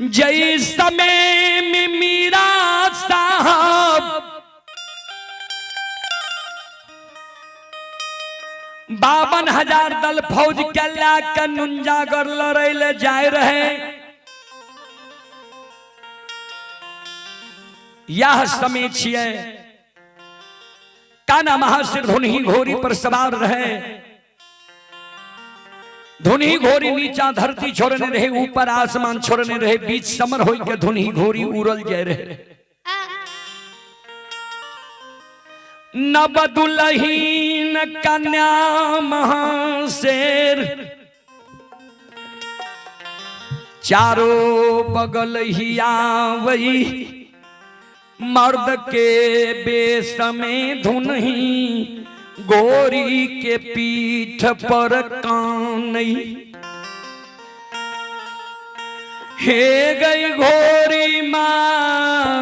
जय समय में मीरा साहब 52,000 दल फौज के लाके नुंजागढ़ लड़े ले जाए रहे। यह समय छिए काना महासिर धुनही घोड़ी पर सवार रहे। धुनही घोड़ी नीचा धरती छोड़ने रहे, ऊपर आसमान छोड़ने रहे, बीच समर होई के धुनही घोड़ी उड़ल जाए रहे। नव दुलहीन कन्या महाशेर चारों बगल हियावई मर्द के बेस में धुनही गोरी के पीठ पर कानई। हे गई घोरी मां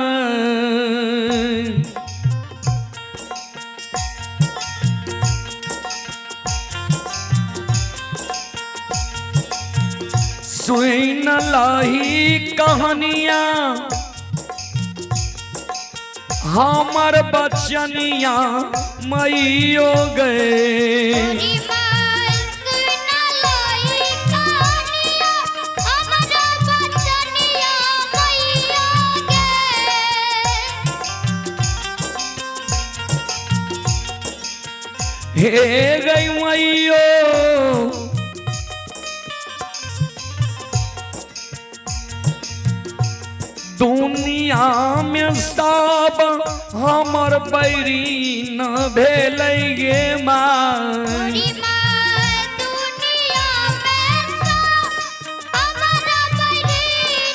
सुन लही कहानियां हमर बचनिया मैयो गए। गोरी माय सुन लई कहानियां हमर बचनिया मैयो गे। हे गई मैयो दुनिया में सब हमर बैरी न भेलै गे माँ। गोरी माय दुनिया में सब हमर बैरी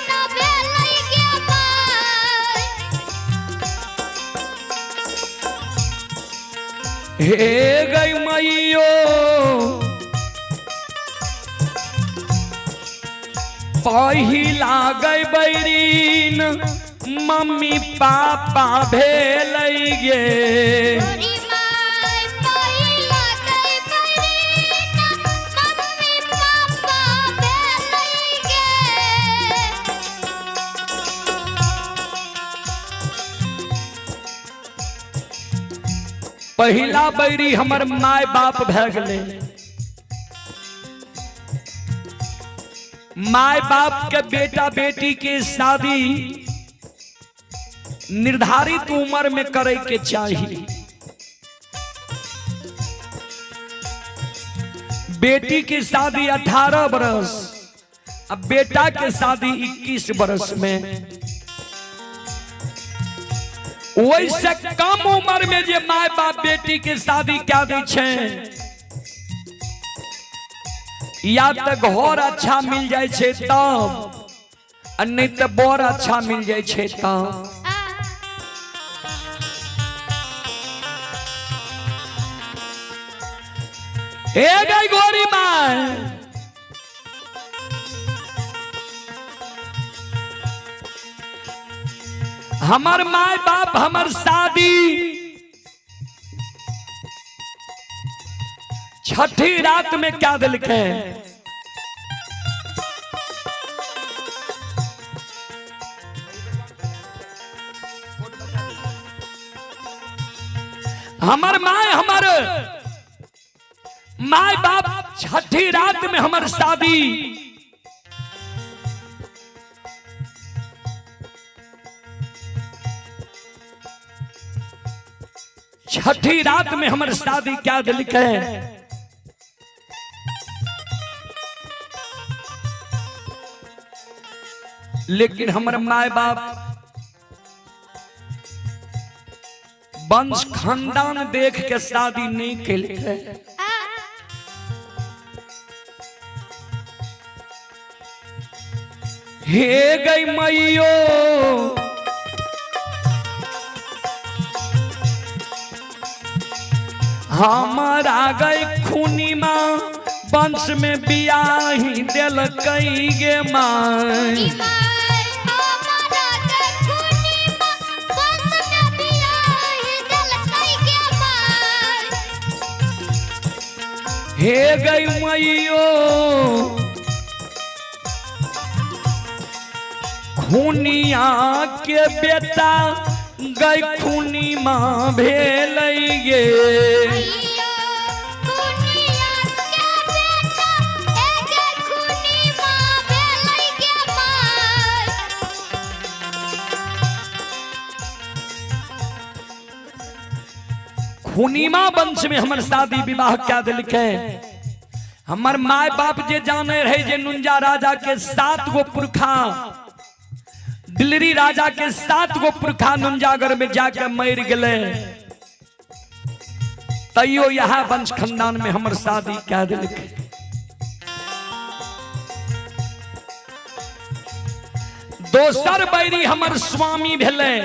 न भेलै गे माय। हे गई मैयो पहिला गई बैरीन मम्मी पापा भेलै गे। गोरी माय पहिला गई बैरीन मम्मी पापा भेलै गे। पहिला बैरी हमर my बाप भए गेलै। My बाप के बेटा बेटी के शादी निर्धारित उम्र में करे के चाहिए। बेटी की शादी 18 बरस, अब बेटा के शादी 21 बरस में। वैसे कम उम्र में जे my बाप बेटी के शादी क्या दै छै, या तो घर अच्छा मिल जाए छै तब, आ नहीं तो बर अच्छा मिल जाए छै तब। हे गई गोरी माय हमर my बाप हमर शादी छठी रात में क्या दिलके। हमर my हमर my बाप छठी रात में हमर शादी छठी रात में हमर शादी क्या दिलके। लेकिन हमर my बाप वंश खानदान देख के शादी नहीं केलकै। हे गई मैयो हमारा गई खूनी माँ वंश में बियाही देलकै गे माँ। गोरी माय हमारा गई खूनी माँ वंश में बियाही देलकै गे माय। हे गई मैयो खुनिया के बेटा गई खुनी माँ भेलै गे। अइयो खुनिया के बेटा एगे खुनी माँ भेलै गे माय। खुनीमा वंश में हमर शादी विवाह क्या देलकै। हमर my बाप जे जाने रहे जे नुंजा राजा के 7 गो पुरखा, दिलरी राजा के 7 गो पुरखा नुंजागर में जाके मर गए, तैयो यहाँ वंश खानदान में हमर शादी क्या देलकै। दोसर बैरी हमर स्वामी भेलै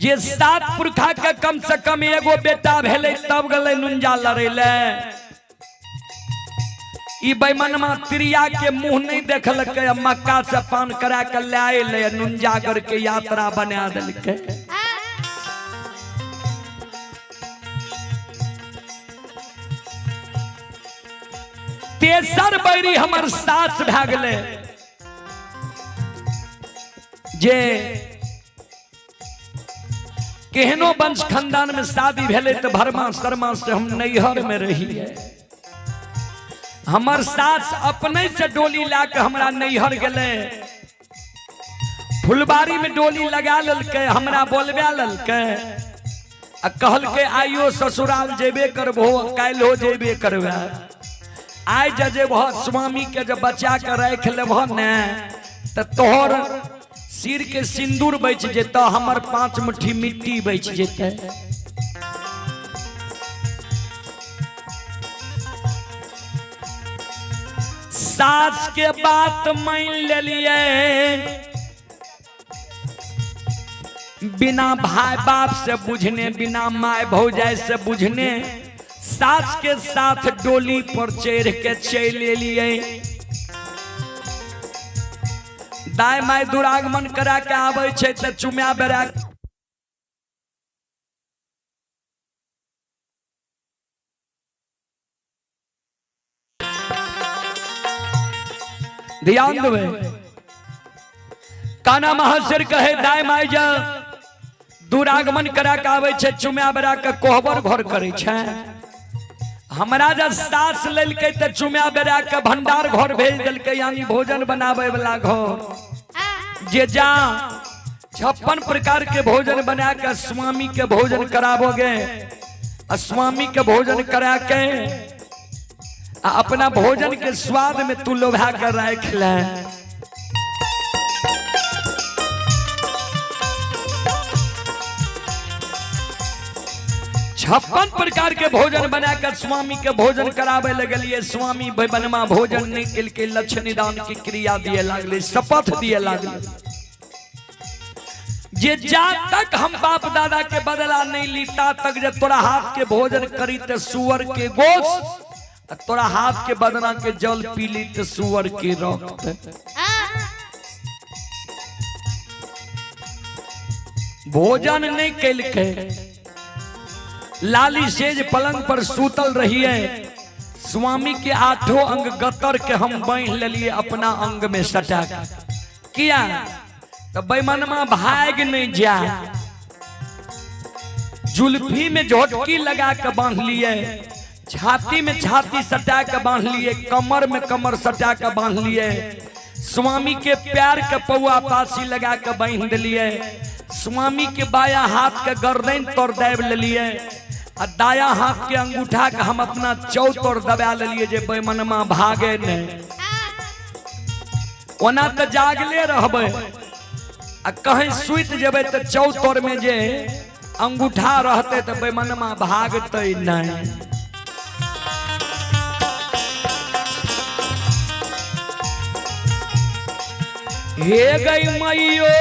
जे 7 पुरखा के कम से कम एगो बेटा भेलै तब गेलै नुंजा लड़ै ले। ई बैमनमा त्रिया के मुंह नहीं देखलकै, मक्का से पान करा के ले अयलै, नुंजागर के यात्रा बना देलकै। तेसर बैरी हमर सास भए गेलै जे केहनो वंश खानदान में शादी भेलै तऽ भरमा शर्मा से हम नैहर में रहिए। हमर सास अपने से डोली ला के हमरा नैहर गेलै, फुलबाड़ी में डोली लगा लेलकै, हमरा बोलबा लेलकै आ कहलकै आइयो ससुराल जेबे करबहो, काल्हिओ जेबे करबे। आइ जे जेबह स्वामी के जब बचा के राखि लेबह ने तऽ तोहर सिर के सिंदूर बचि जेतऽ, हमर 5 मुट्ठी मिट्टी बचि जेतै। सास के बात मान लेलिए, बिना भाई बाप से बुझने, बिना my भौजाई से बुझने, सास के साथ डोली पर चढ़ के चल एलिए। दाय my दुरागमन करा के आबै छै तऽ चुम्या बेरा ध्यान देबै। काना महाशर कहे दाय my जा दुरागमन करा के आबै छै चुम्या बेरा के कोहबर घर करै छै। हमरा जब सास लेलकै तऽ चुम्या बेरा के भंडार घर भेज देलकै, यानी भोजन बनाबै वाला घर, जे जा 56 प्रकार के भोजन बना के स्वामी के भोजन कराबोगे, आ स्वामी के भोजन करा के आ अपना भोजन के स्वाद में तू लोभा कर राख ले। छप्पन प्रकार के भोजन बना कर स्वामी के भोजन कराबे लगलिए। स्वामी बनमा भोजन नहीं केलकै, लक्ष्य निदान की क्रिया दिए लागले, शपथ दिए लागले जे जा तक हम बाप दादा के बदला नहीं ली ता तक जे तोरा हाथ के भोजन करी ते सुअर के गोश्त, तोरा हाथ के बदना के जल पी ली ते सुअर के रक्त। भोजन नहीं केलकै, लाली सेज पलंग पर सूतल रहिए, स्वामी के 8 अंग गतर के हम बांध लेलिए अपना अंग में सटा के। किया तो बेमनमा भाग नहीं जा, जुल्फी में झोटकी लगा के बांध लिए, छाती में छाती सटा के बांध लिए, कमर में कमर सटा के बांध लिए, स्वामी के प्यार के पौआ पासी लगा के बांध दिलिए, स्वामी के बाया हाथ के गर्दन तोड़ दाबि लेलिए आ दाया हाथ के अंगूठा के हम अपना चौ तोड़ दबा लेलिए जे बेमनमा भागे नहीं। ओना तो जागले रहबै आ कहीं सुति जेबै तऽ चौ तोड़ में जे अंगूठा रहतै तऽ बेमनमा भागतै नहीं। हे गई मैयो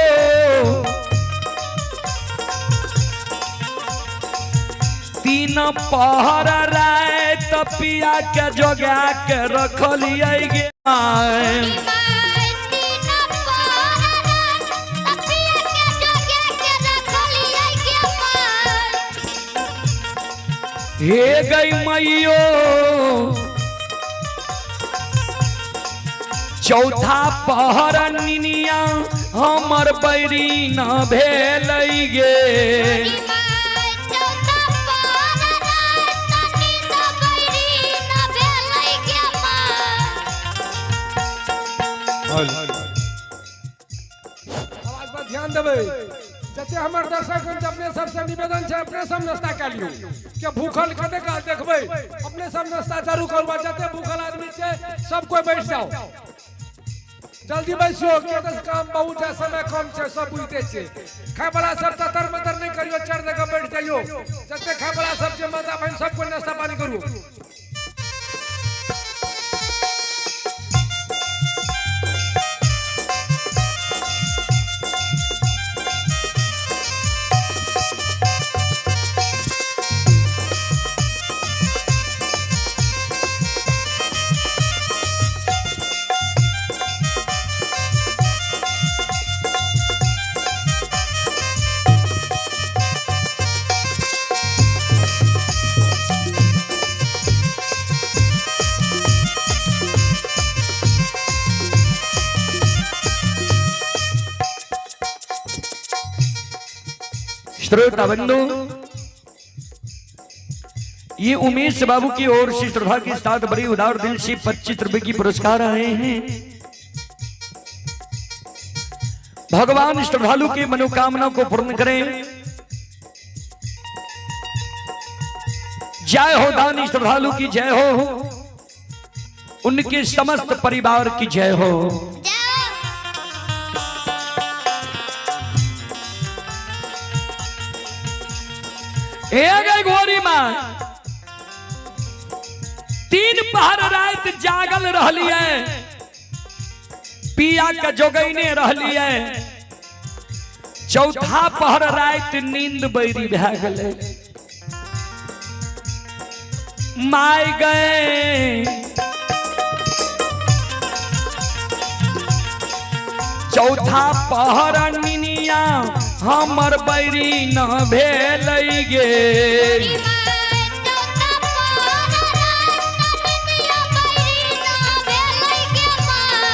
3 पहर रात पिया के जोगा के रखलिए गे माय। हे गई मैयो चौथा पहर निनिया हमर बैरी न भेलै गे। चौथा पहर रात नींद बैरी न भेलै गे माँ। आवाज पर ध्यान देबै। जते हमर दर्शक अपने सबसे निवेदन छै, अपने सब नाश्ता कए लियौ के भूखल कते काल देखबै। अपने सब नाश्ता चालू करू। जते भूखल आदमी छै सब कोई बैठ जाओ, जल्दी बैसियो के तऽ काम बहुत छै, समय कम छै, सब बुझते छै। खाय वाला सब ततर मतर नहि करियो, चारि जगह बैठ जाइयो। जते खाय वाला सब छै माता बहन सब कोई नाश्ता पानी करू। श्रोता बंधु, ये उमेश बाबू की ओर से श्रद्धा के साथ बड़ी उदार दिल से 25 रुपए की पुरस्कार आए हैं। भगवान श्रद्धालु की मनोकामना को पूर्ण करें। जय हो दानी श्रद्धालु की जय हो, उनके समस्त परिवार की जय हो। ए गई गोरी माँ, 3 पहर रात जागल रहली है, पिया के जोगैने रहली है। चौथा पहर रात नींद बैरी भए गेलै। माय गए चौथा पहर निनिया हमर बैरी न भेलै गे। चौथा पहर रात निनिया बैरी न भेलै गे माँ।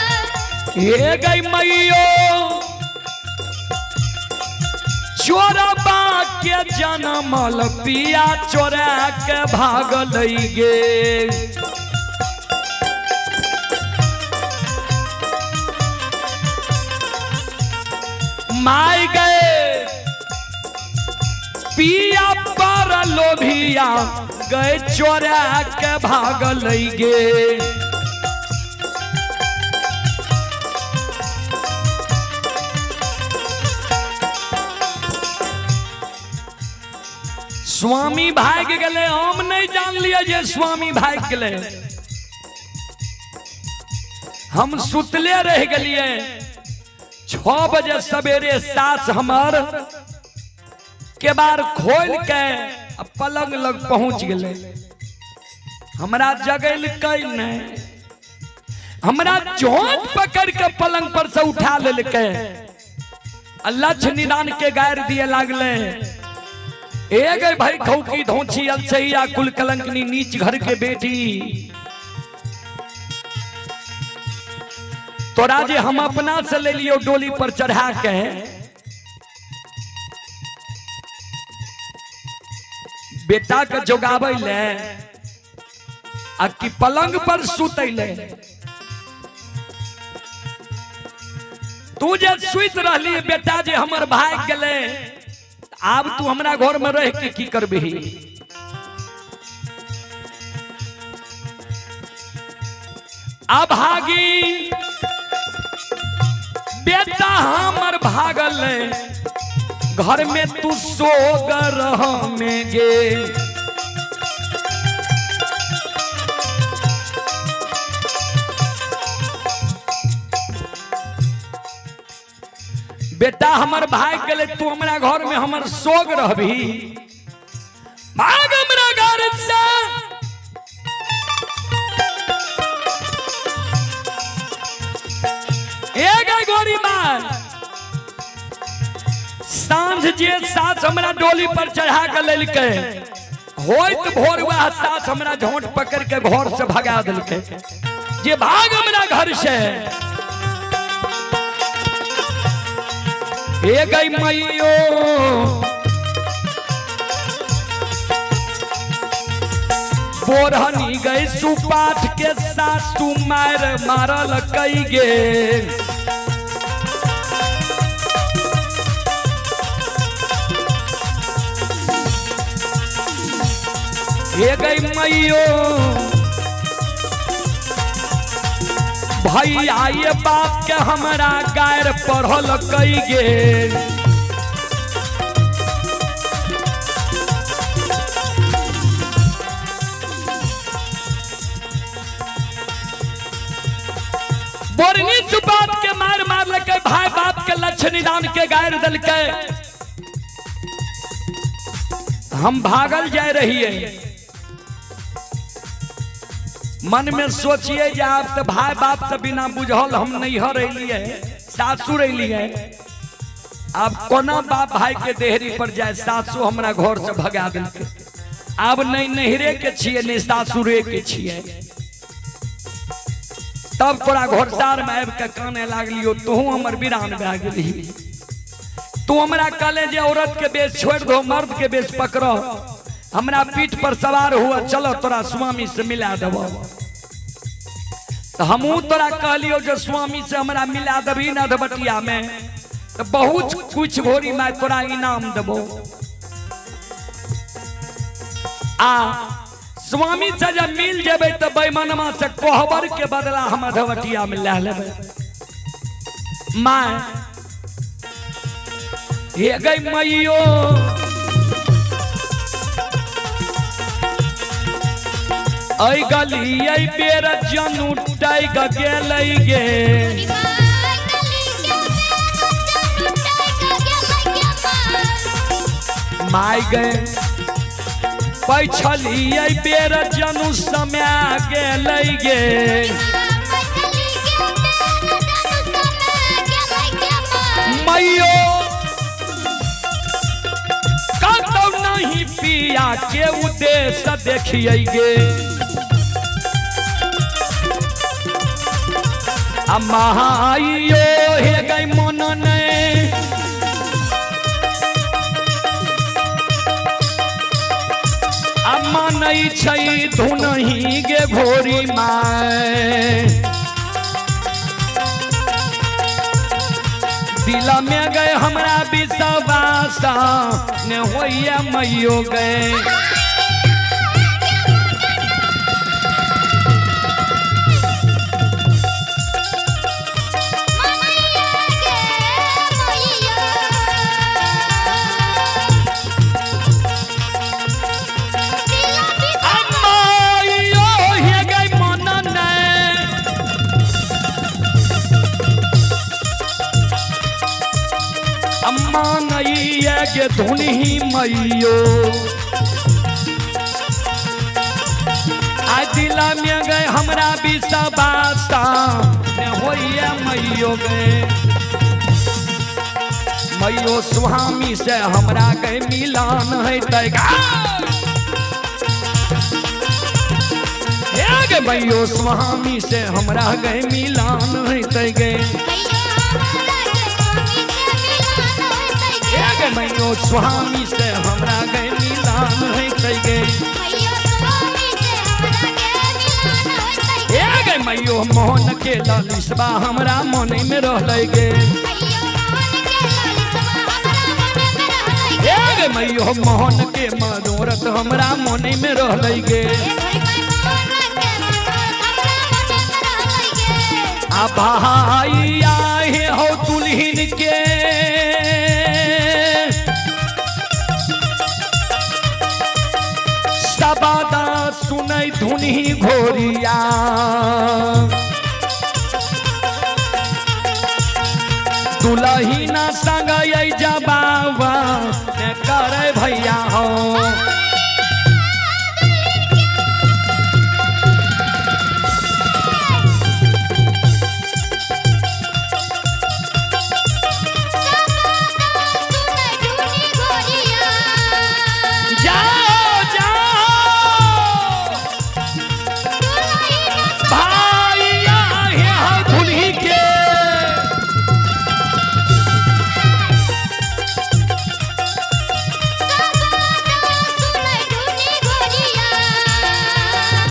हे गई मैयो चोरबा के जनमल पिया चोरा के भागल गे। माय गए पिया पर लोभिया गए चोरा के भागल गे। स्वामी भाग गए, हम नहीं जान लिया जे स्वामी भाग गए, हम सुतले रह गलिए। 6 बजे सवेरे सास हमर के बार खोल के पलंग लग पहुंच गए। हमरा जगेलकै नहीं, हमरा चोट पकड़ के पलंग पर से उठा लेलकै। लक्ष्य निदान के गायर दिए लागले। ए गए भाई खौकी धोछी अलसैया कुल कलंकनी नीच घर के बेटी, तोरा जे हम अपना से ले लियो डोली पर चढ़ा के, बेटा के जोगाबै ले आ कि पलंग पर सुतै ले। तू जे सुति रहली बेटा जे हमर भाग गेलै, आब तू हमरा घर में रह के की करबही। अभागी बेटा हमर भागल, घर में तू सोग रह में गे। बेटा हमर भाग गेलै, तू हमरा घर में हमर सोग रहबी। भाग हमरा घर से। ए गई गोरी मार, सांझ जे सास हमरा डोली पर चढ़ा के लेलकै, होइत भोर वएह सास हमरा झोंट पकड़ के घर से भगा देलकै जे भाग हमरा घर से। हे गई मैयो बोरहनी गई सुपाठ के सासू मार मारल कई गे। हे गई मैयो भैया ये बाप के हमरा गायर पढ़ल कई गे। बोरनी सुपात के मार मार लके भाई बाप के लक्ष्य निदान के गायर दलके। हम भागल जाए रहिए, मन में सोचिए जे आप तो भाई बाप से बिना बुझल हम नैहर अलिए सासुर अलिए, अब कोना बाप भाई के देहरी पर जाए, सासू हमरा घर से भगा दिलके, अब नहीं नैहरे के छिए नहीं सासुरे के छिए। तब तोरा घोड़सार में आबि के काने लागलियो, तोहू हमर वीरान भए गेली। तू हमरा कहले जे औरत के बेस छोड़ दो मर्द के बेस पकड़ो, हमरा पीठ पर सवार हुआ चलो तोरा स्वामी से मिला देबो। तो हमहू तोरा कहलियो जे स्वामी से हमरा मिला देबी न अधबटिया में तो बहुत कुछ घोड़ी माय तोरा इनाम देबो। आ स्वामी से जब मिल जेबे तो बेईमानमा से कोहबर के बदला हम अधबटिया में ले लेबै। My hey गई मैयो ऐ गली ऐ बेर जनू टाइग गेलै गे। My गे पैछली ऐ बेर जनू समय गेलै गे। मैयो कतौ नहीं पिया के उद्देश्य देखिए गे। अम्माइयो हे गई मन ने अम्मा नहीं छै धुनही गे घोरी my, दिल में गए हमरा विश्वास ने होइया मैयो गए। के धुनी मैयो आ दिला में गए हमरा विश्वास ने होइया मैयो गए। मैयो स्वामी से हमरा गए मिलान है गे, मैयो स्वामी से हमरा गए मिलान है गे। मैयो स्वामी से हमरा गए मिलान है गे। मैयो मोहन के लालिसबा हमरा मन में रहलै गे। मैयो मोहन के मनोरथ हमरा मन में रहलै गे। आ भाई आहे हो दुल्हन के सबादा सुनै धुनी घोरिया, दुलहिना संग जबावा ने करे भैया हो।